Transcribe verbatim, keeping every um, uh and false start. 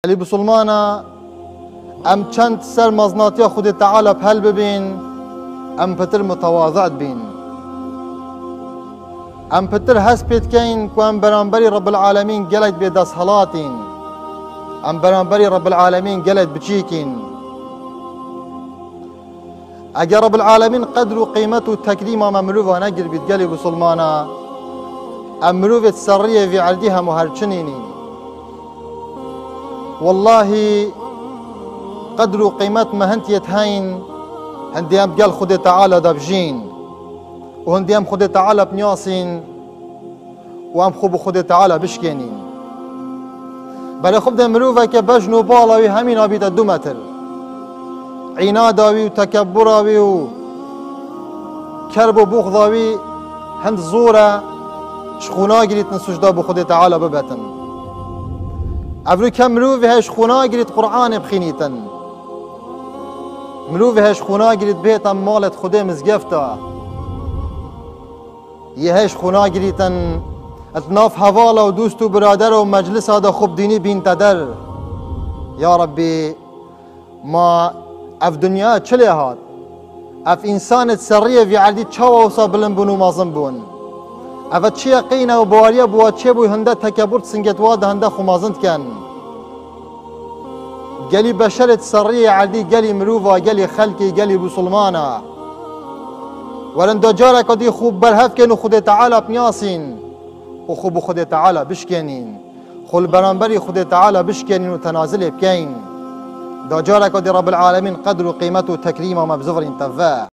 Gelî bisilmana, em çend ser mezinatiya Xwedê Teala bi hev bibîn, em pitir mutewazî dibîn. Em pitir hest pê dikeyn ku em beramberî Rebbil Alemîn gelek bêdesthilat în. Em beramberî Rebbil Alemîn gelek biçîk în. Eger Rebbil Alemîn qedr û qîmet û tekrîma me mirova negiribît gelî bisilmana, em mirovê di ser riyê vî erdî hemû her çinîn în. Wellahî qedr û qîmet me hindiyê diheyn, hindî em gel Xwedê Teala de bijîn û hindî em Xwedê Teala biniyasîn û em xwe bi Xwedê Teala bişkênîn. Berê xwe bide miroveke bejn û bala wî hemî nabîte du metir. Înada wî û tekebura wî û kerb û buxda wî hind zor e, ji xwe nagirîtin sucda bi Xwedê Teala bibetin. Evroke mirovê heye ji xwe nagirît Qur'anê bixînîtin. Mirovê heye ji xwe nagirît bihête malê Xwedê mizgefta. Yê heye ji xwe nagirîtin di nav hevala û dost û biradera û meclisa de xwe bi dînî bînte der. Ya Rebbî, ma ev dinya çi lê hat? Ev însanê di ser riyê vî erdî çawa wisa bilind bûn û mezin bûn? Eve çi yeqîn e û baweriya bi wa çêbû hinde tekebur di singê wa de hinde xwe mezin dikin? Gelî beşerê di ser riyê erdî, gelî mirova, gelî xelkê, gelî bisilmana. Werin da careka dî xwe berhev kên û Xwedê Teala biniyasîn û xwe bi Xwedê Teala bişkênîn. Xwe li beramberî Xwedê Teala bişkênîn û tenazilê bikeyn. Da careka dî Rebbil Alemîn qedr û qîmet û tekrîma me bizivirîn teve.